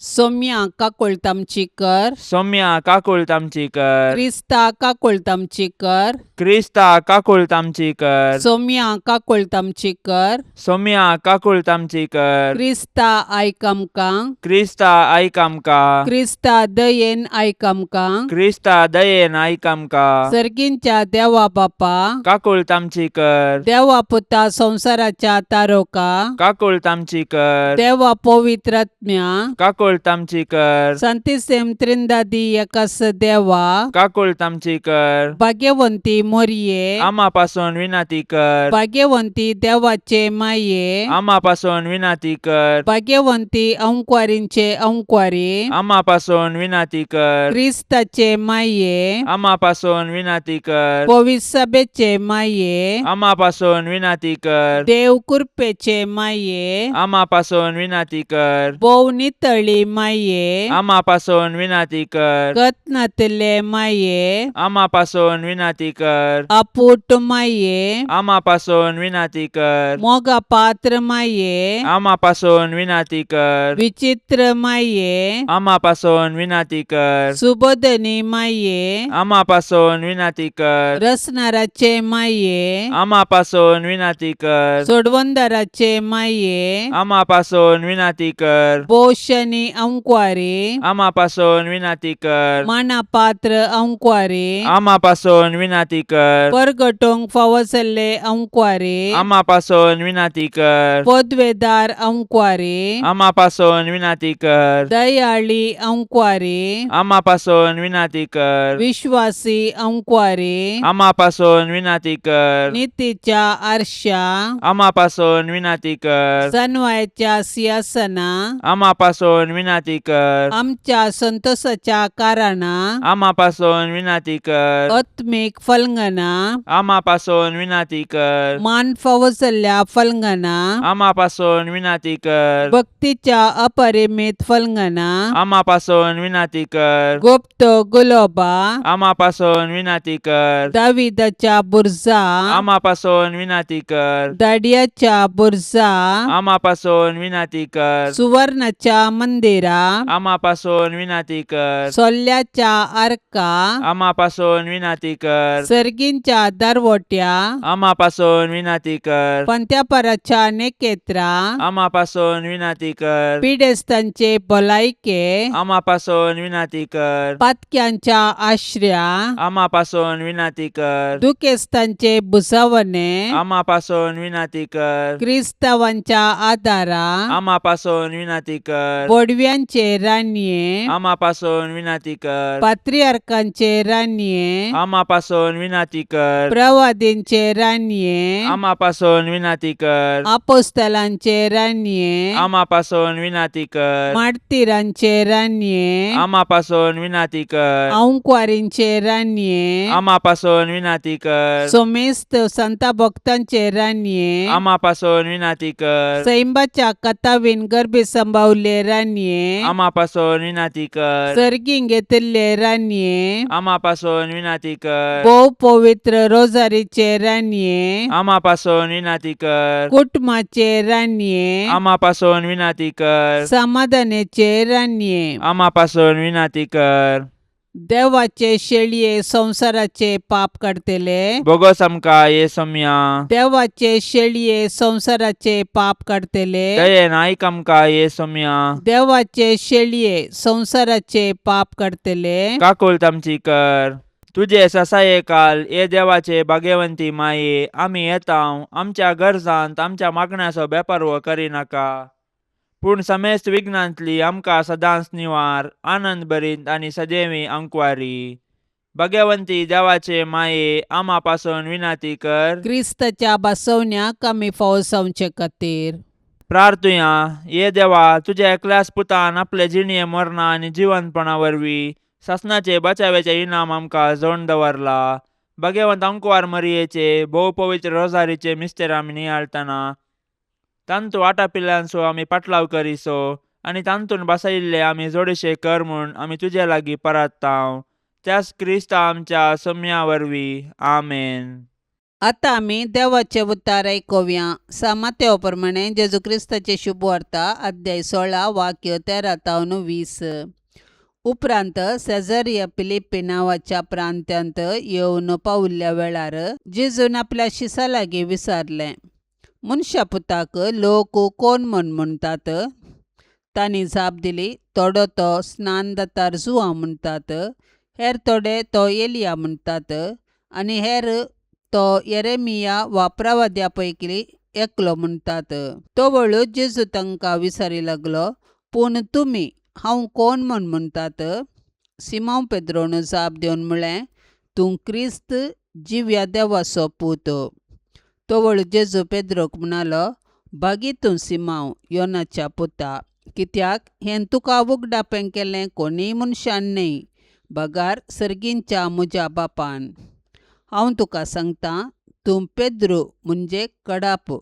सोम्या काकुळट आमची कर. सौम्या काकुळट आमची कर. क्रिस्ता काकुळट आमची कर. क्रिस्ता काकुळट आमची कर. सोम्या काकुळट आमची कर. सौम्या काकुळट आमची कर. क्रिस्ता आयक आमकां. क्रिस्ता आयक आमकां. क्रिस्ता दयेन आयक आमकां. क्रिस्ता दयेन आयक आमकां. सर्गींच्या देवा बापा, काकुळट आमची कर. देवा पुता संवसाराच्या तारोका, काकुळट आमची कर. देवा पवित्रात्म्या, काकुळट आमची कर. संतिसेम त्रिंदादी एकास देवा, काकुळट आमची कर. भाग्यवंती मोरये, आमा पासून विनाती कर. भाग्यवंती देवाचे माये, आमा पासून विनाती कर. भाग्यवंती अंकवारींचे अंकवारी, आमा पासून विनाती कर. क्रिस्ताचे माये, आमा पासून विनाती कर. पविसभेचे माये, आमा पासून विनाती कर. देव कृपेचे माये, आमा पासून विनाती कर. भोव नितळी नातिल्ली माये, आमा पासून विनाती कर। गत नातिल्ले माये, आमा पासून विनाती कर। अपूट माये, आमा पासून विनाती कर। मोगा पात्र माये, आमा पासून विनाती कर। विचित्र माये, आमा पासून विनाती कर। सुबोधनी माये, आमा पासून विनाती कर। रसनाराचे माये, आमा पासून विनाती कर। सोडवंदाराचे माये, आमा पासून विनाती कर। पोशणी अंक्वारी, आमा पासून विनाती कर। मानापात्र अंक्वारी, आमा पासून विनाती कर। परगटोंक फावो जाल्ले अंक्वारी, आमा पासून विनाती कर। पदवेदार अंक्वारी, आमा पासून विनाती कर। दयाळी अंक्वारी, आमा पासून विनाती कर। विश्वासी अंक्वारी, आमा पासून विनाती कर। नितीच्या आरशा, आमा पासून विनाती कर। सनवायच्या सिंहासना, आमा पासून विनाती कर। आमच्या संतोषाच्या कारणा, आमा पासून विनाती कर। आत्मीक फलंगना, आमा पासून विनाती कर। मान फावो जाल्ल्या फलंगना, आमा पासून विनाती कर। भक्तीच्या अपरिमित फलंगना, आमा पासून विनाती कर। गुप्त गुलोबा, आमा पासून विनाती कर। दाविदाच्या बुर्जा, आमा पासून विनाती कर। दाडियाच्या बुर्जा, आमा पासून विनाती कर। सुवर्णाच्या मंदिरा, आमा पासून विनाती कर। सोल्ल्याच्या आर्का, आमा पासून विनाती कर। सर्गींच्या दारवट्या, आमा पासून विनाती कर। पंत्यापराच्या नेकेत्रा, आमा पासून विनाती कर। पिडेस्तांचे भलायके, आमा पासून विनाती कर। पातक्यांच्या आश्र्या, आमा पासून विनाती कर। दुखेस्तांचे भुजावणे, आमा पासून विनाती कर। क्रिस्तावांच्या आदारा, आमा पासून विनाती कर। बोडव्यांचे रानये, आमा पासून विनाती कर। पात्रियार्कांचे रानये, आमा पासून विनाती कर। प्रवादींचे रानये, आमा पासून विनाती कर। आपोस्तलांचे रानये, आमा पासून विनाती कर। मार्तीरांचे रानये, आमा पासून विनाती कर। अंक्वारींचे रानये, आमा पासून विनाती कर। सोमेस्त संता भक्तांचे रानये, आमा पासून विनाती कर। सैंबाच्या कथावीन गर्भी संभावले रानये, आमा पासून विनाती कर। सर्गीं घेतिल्ले रानये, आमा पासून विनाती कर। भोव पवित्र रोजारीचे रानये, आमा पासून विनाती कर। कुटुंबाचे रानये, आमा पासून विनाती कर। समाधानाचे रानये, आमा पासून विनाती कर। देवाचे शेळये संवसाराचे पाप काडटले, बोगस आमकां ये सोम्या। देवाचे शेळये संवसाराचे पाप काडटले, दयेन आयक आमकां ये सोम्या। देवाचे शेळये संवसाराचे पाप काडटले, काकुळट आमची कर। तुजे ससाये काल ये देवाचे भाग्यवंती माये, आमी येता आमच्या गरजांत आमच्या मागण्याचो बेपारवो करिनाका, पूण समेस्त विघ्नांतली आमकां सदांच निवार, आनंद भरीत आनी सदैवी अंकवारी। भाग्यवंती देवाचे माये, आमा पासून विनाती कर। क्रिस्ताच्या बसवण्याक आमी फावो जावचे खातीर प्रार्थुया। ये देवा, तुज्या एकल्याच पुतान आपले जिणये मरणा आनी जिवंतपणा वरवीं सासणाचे बचाव्याचे इनाम आमकां जोडून दवरला। भाग्यवंत अंकवार मरियेचे भोव पवित्र रोजारीचे मिस्तेर आमी नियाळटना तांतू आटापिल्ल्यांचो आमी पाटलाव करिसो आनी तांतून बसयिल्ले आमी जोडशे कर म्हूण आमी तुजे लागीं परत्ताव, त्याच क्रिस्ता आमच्या सम्या वरवीं। आमेन। आतां आमी देवाचे उतार आयकुया। सामातेव प्रमाणे जेजू क्रिस्ताचे शुभवार्ता अध्याय 16 वाक्य 13 तावन 20। उपरांत सेजारिया फिलिप्पी नांवाच्या प्रांत्यांत येवन पावल्ल्या वेळार जेजून आपल्या शिसा लागीं विचारलें, मनशा पुताक लोक कोण म्हूण म्हणटात? तांणी जाप दिली, थोडो तो स्नानदातार जुआ म्हणटात, हेर थोडे तो एलिया म्हणटात आनी हेर तो येरेमिया वा प्रवाद्या पैकी एकलो म्हणटात। तो वळू जेजू तांकां विचारी लागलो, पूण तुमी हांव कोण म्हूण म्हणटात? सिमांव पेद्रोन जाप दिवन म्हळें, तूं क्रिस्त जिव्या देवाचो पूत। तो वळू जेजू पेद्रोक म्हणालो, भागी तूं सिमांव योनाच्या पुता, कित्याक हें तुका उगडापें केलें कोणीय मनशान न्हय, बगार सर्गींच्या म्हज्या बापान। हांव तुका सांगतां, तूं पेद्रू म्हणजे कडाप,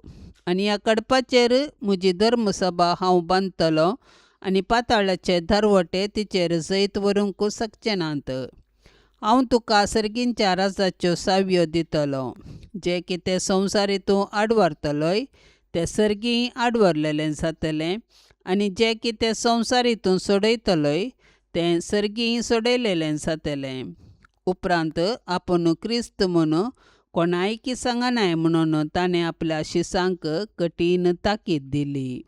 आनी ह्या कडपाचेर म्हजी धर्मसभा हांव बांदतलो आनी पाताळाचे दरवटे तिचेर जैत व्हरूंक शकचे नात. हांव तुका सर्गींच्या राजाच्यो सावयो दितलो. जें कितें संवसारी तूं आडवरतलोय तें सर्गीं आडवरलेलें जातलें आनी जें कितें संवसारी तूं सोडयतलोय तें सर्गीं सोडयलेलें जातलें. उपरांत आपूण क्रिस्त म्हूण कोणायकी सांगनाय म्हणून ताणें आपल्या शिसांक कठीण ताकीद दिली.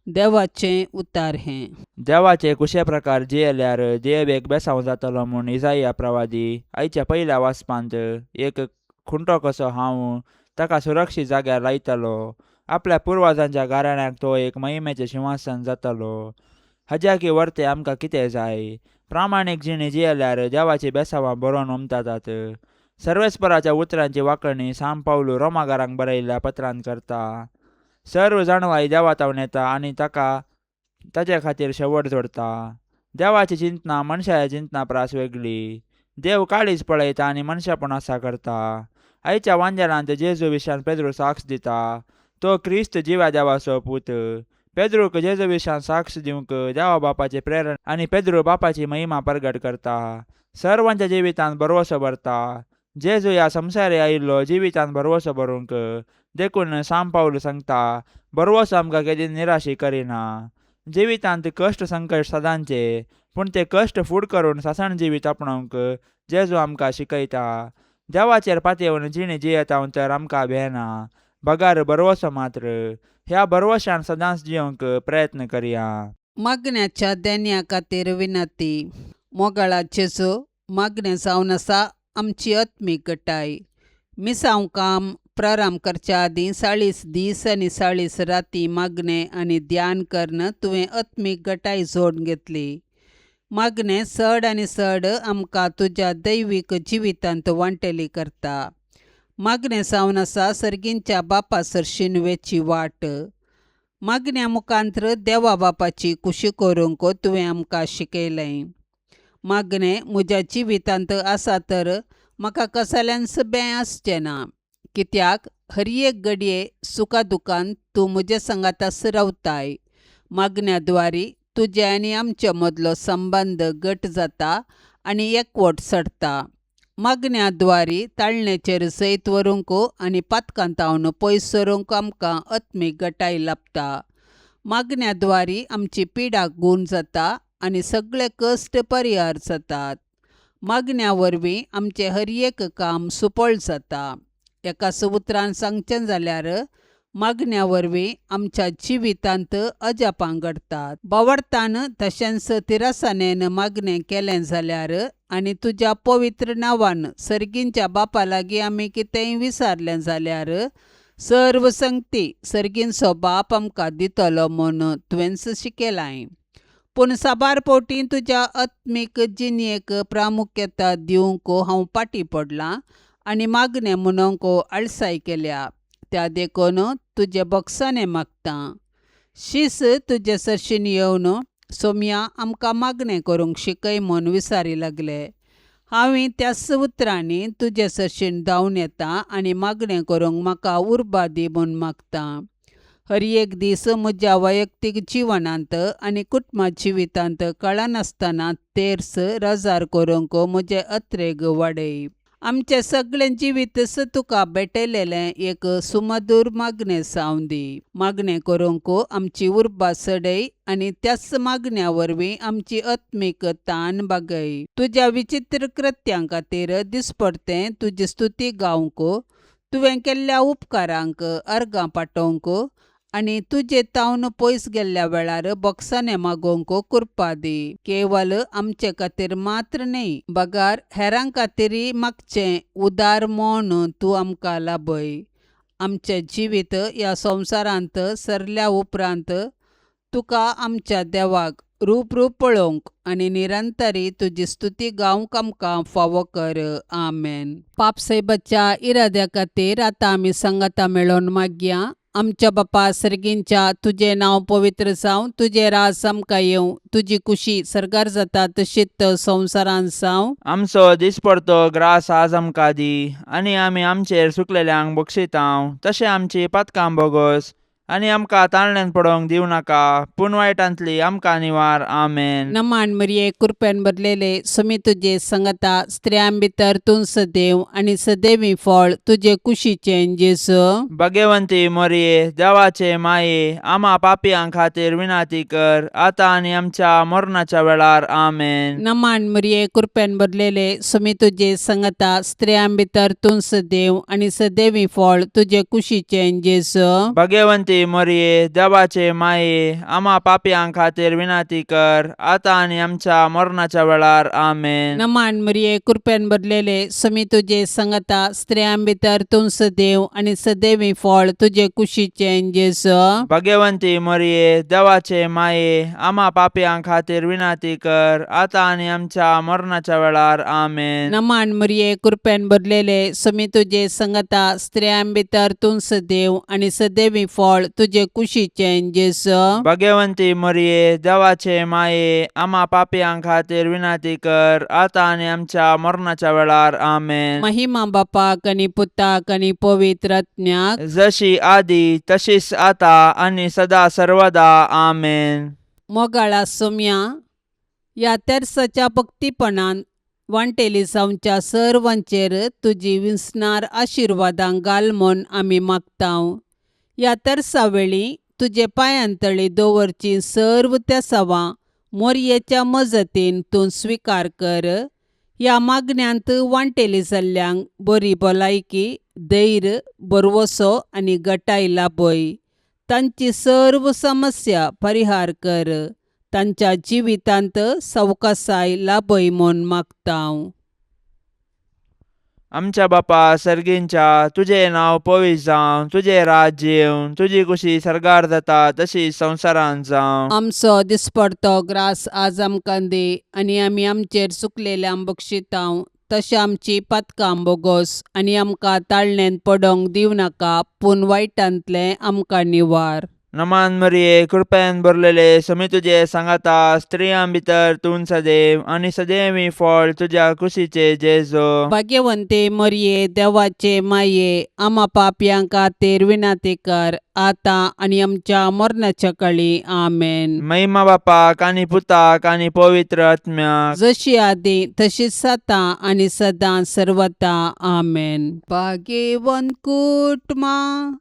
देवाचें उतार हें. देवाचे कुशे प्रकार जियेल्यार देव बेसांव जातलो म्हूण इजाया प्रवादी आयच्या पयल्या वाचपांत एक खुंटो कसो हांव ताका सुरक्षीत जाग्यार लायतलो. आपल्या पुर्वजांच्या घराण्याक तो एक महिमेचें शिंवासन जातलो. हाज्याकी वर्ते आमकां कितें जाय? प्रामाणीक जिणी जियेल्यार देवाची बेसांवां बरोवन उमतात. सर्वेस्पराच्या उतरांची वांकणी सांव पावलू रोमागारांक बरयल्ल्या पत्रांत करता. सर्व जाणवाय देवा तावन येता आनी ताका ताचे खातीर शेवट जोडता. देवाची चिंतना मनशाच्या चिंतना प्रास वेगळी. देव काळीज पळयता आनी मनशापण आसा करता. आयच्या वांजेलांत जेजू विशान पेद्रू साक्ष दिता. तो क्रिस्त जिव्या देवाचो पूत. पेद्रूक जेजू विशान साक्ष दिवंक देवा बापाचें प्रेरण आनी पेद्रू बापाची महिमा परगट करता. सर्वांच्या जिवितांत भरवसो भरता. जेजू ह्या संवसारी आयिल्लो जिवितांत भरवसो भरूंक. देखून सांव पावलू सांगता, भरवसो आमकां केदींच निराशी करिना. जिवितांत कश्ट संकश्ट सदांचे, पूण ते कश्ट फूड करून सासण जिवीत आपणावंक जेजू आमकां शिकयता. देवाचेर पातयेवन जिणी जियेता तर आमकां भेना, बगार भरवसो मात्र. ह्या भरवशान सदांच जियोंक प्रयत्न करया. मागण्याच्या देण्या खातीर विनंती. मोगाळा जेजू, मागणें जावन आसा आमची आत्मीक गटाय. मिसांव काम प्रारंभ करच्या आदीं 40 दीस आनी 40 राती मागणें आनी ध्यान करून तुवें आत्मीक गटाय जोडून घेतली. मागणें चड आनी चड आमकां तुज्या दैवीक जिवितांत वांटेली करता. मागणें जावन आसा सर्गींच्या बापा सरशीन वेची वाट. मागण्या मुखांत्र देवा बापाची कुशी करूंक तुवें आमकां शिकयलें. मागणें म्हज्या जिवितांत आसा तर म्हाका कसलेंच बें आसचें ना, कित्याक हर एक घडये सुखा दुखान तूं म्हजे सांगाताच रावताय. मागण्या द्वारी तुजे आनी आमचे मदलो संबंद घट जाता आनी एकवट चडटा. मागण्या द्वारी ताळणेचेर जैत व्हरूंक आनी पातकांतावन पयस सरूंक आमकां आत्मीक गटाय लाबता. मागण्या द्वारी आमची पिडा गूण जाता आनी सगळे कश्ट परिहार जातात. मागण्या वरवीं आमचें हर एक काम सुपळ जाता. एकाच उतरान सांगचें जाल्यार मागण्या वरवीं आमच्या जिवितांत अजापां घडटात. बावडतान तशेंच तिरसानेन मागणें केलें जाल्यार आनी तुज्या पवित्र नांवान सर्गींच्या बापा लागीं आमी कितेंय विचारलें जाल्यार सर्व संगती सर्गींचो बाप आमकां दितलो म्हूण तुवेंच शिकयलां. पूण साबार फावटी तुज्या आत्मीक जिणेक प्रामुख्यता दिवंक हांव फाटीं पडलां आनी मागणें म्हणूंक आळसाय केल्या. त्या देखून तुजे बोगसाणें मागतां. शीस तुजे सरशीन येवन सोमया आमकां मागणें करूंक शिकय म्हूण विचारी लागले. हांवें त्याच उतरांनी तुजे सरशीन धांवन येता आनी मागणें करूंक म्हाका उर्बा दी म्हूण मागतां. हर एक दीस म्हज्या वैयक्तीक जिवनांत आनी कुटुंबा जिवितांत कळनासतना तेर्स रजार करूंक म्हजें अत्रेग वाडय. आमचें सगळें जिवीतच तुका भेटयलेलें एक सुमधूर मागणें जावं दी. मागणें करूंक आमची उर्बा चडय आनी त्याच मागण्या वरवीं आमची आत्मीक तान भागय. तुज्या विचित्र कृत्यां खातीर दिसपडतें तुजी स्तुती गावंक, तुवें केल्ल्या उपकारांक अर्गां पाठोवंक आनी तुजे तावन पयस गेल्ल्या वेळार बोगसाणें मागोवंक कृपा दी. केवल आमचे खातीर मात्र न्हय, बगार हेरां खातीरय मागचें उदार म्हूण तूं आमकां लाभय. आमचें जिवीत ह्या संवसारांत सरल्या उपरांत तुका आमच्या देवाक रूप रूप पळोवंक आनी निरंतरी तुजी स्तुती गावंक आमकां फावो कर. आमेन. पापसायबाच्या इराद्या खातीर आतां आमी सांगाता मेळोवन मागया. आमच्या बापा सर्गींच्या, तुजें नांव पवित्र जावं, तुजें राज आमकां येवं, तुजी कुशी सर्गार जाता तशीच संवसारांत जावं. आमचो दिसपडतो ग्रास आज आमकां दी आनी आमी आमचेर सुकलेल्यांक बक्षितांव, तशें आमची पातकां बोगोस आनी आमकां ताळण्यान पडोवंक दिवं नाका, पूण वायटांतली आमकां निवार. आमेन. नमान मरिये, कृपेन भरलेले, समी तुजे संगता, स्त्रियां भितर तूं सदैव आनी सदैवी फळ तुजे कुशीचें जेजू. भगवंती मोरये, देवाचे माये, आमा पापयां खातीर विनंती कर, आतां आनी आमच्या मरणाच्या वेळार. आमेन. नमान मरिये, कृपेन भरलेले, समी तुजे संगता, स्त्रियां भितर तूं सदैव आनी सदैवी फळ तुजे कुशीचें जेजू. भगवंती मोरये, देवाचे माये, आमा पापयां खातीर विनंती कर, आतां आनी आमच्या मरणाच्या वेळार. आमेन. नमान मरिये, कृपेन भरलेले, समी तुजे संगता, स्त्रियां भितर तूं सदैव आनी सदैवी फळ तुजे कुशीचें जेजू. भगवंती मोरये, देवाचे माये, आमा पापयां खातीर विनंती कर, आतां आनी आमच्या मरणाच्या वेळार. आमेन. नमान मरिये, कृपेन भरलेले, समी तुजे संगता, स्त्रियां भितर तूं सदैव आनी सदैवी फळ तुजे कुशीचें जेजू. भगवंती मोरये, देवाचे माये, आमा पापयां खातीर विनंती कर, आतां आनी आमच्या मरणाच्या वेळार. आमेन. महिमा बापाक आनी पुताक आनी पवित्र आत्म्याक, जशी आदी तशीच आता आनी सदा सर्वदा. आमेन. मोगाळा सोम्या, ह्या तेर्साच्या भक्तीपणान वांटेली जावच्या सर्वांचेर तुजी विसणार आशिर्वादां घाल म्हूण आमी मागतांव. ह्या तेर्सा वेळी तुजे पांयांतळी दवरची सर्व तेसावां मोरयेच्या मजतीन तूं स्विकार कर. ह्या मागण्यांत वांटेली जाल्ल्यांक बरी भलायकी, धैर्य, भरवसो आनी गटाय लाभय. तांची सर्व समस्या परिहार कर. तांच्या जिवितांत सवकासाय लाभय म्हूण मागतांव. आमच्या बापा सर्गींच्या, तुजें नांव पवित्र जावं, तुजें राज्य येवं, तुजी कुशी सर्गार जाता तशी संवसारांत जावं. आमचो दिसपडतो ग्रास आज आमकां दी आनी आमी आमचेर चुकलेल्यांक बक्षितांव तशें आमची पातकां बोगोस आनी आमकां ताळणेंत पडोंक दिवं नाका, पूण वायटांतलें आमकां निवार. नमान मरिये, कृपेन भरलेले, समी तुजे सांगाता, स्त्रियां भितर तूं सदैव आनी सदैवी फळ तुज्या कुशीचे जेजो. भाग्यवंते मरिये, देवाचे माये, आमा पापयां खातीर विनंती कर, आतां आनी आमच्या मरणाच्या काळी. आमेन. महिमा बापाक आनी पुताक आनी पवित्र आत्म्याक, जशी आदी तशीच आतां आनी सदां सर्वता. आमेन. भाग्यवंत कुटुंबां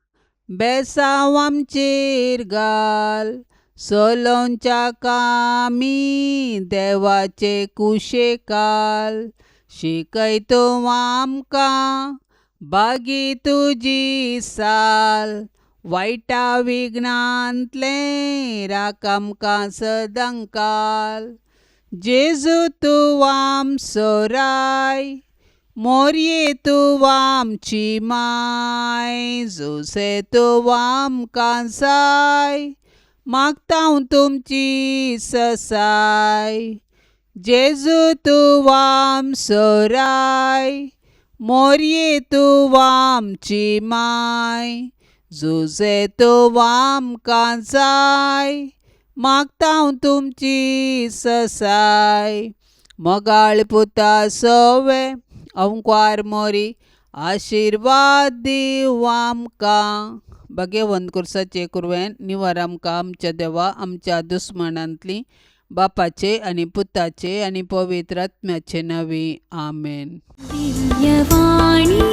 बेसांव आमचेर घाल, सोलोंच्या कामी देवाचे कुशेकाल, शिकय तूं आमकां बागी तुजी साल, वायटा विघ्नांतलें राख आमकां सदांकाल. जेजू तूं आमचो राय, मोरये तूं आमची माय, जुसे तूं आमकां जाय, मागता तुमची ससाय. जेजू तूं आमचो राय, मोरये तूं आमची माय, जुसे तूं आमकां जाय, मागता तुमची ससाय. मोगाळ पुता सोवे अंकवार मोरी, आशिर्वाद दिवं आमकां. भाग्यवंत कुर्साचे कुरवेन निवार आमकां आमच्या देवा आमच्या दुस्मानांतली, बापाचे आनी पुताचे आनी पवित्र आत्म्याचे नांवी. आमेन. दिव्यवाणी.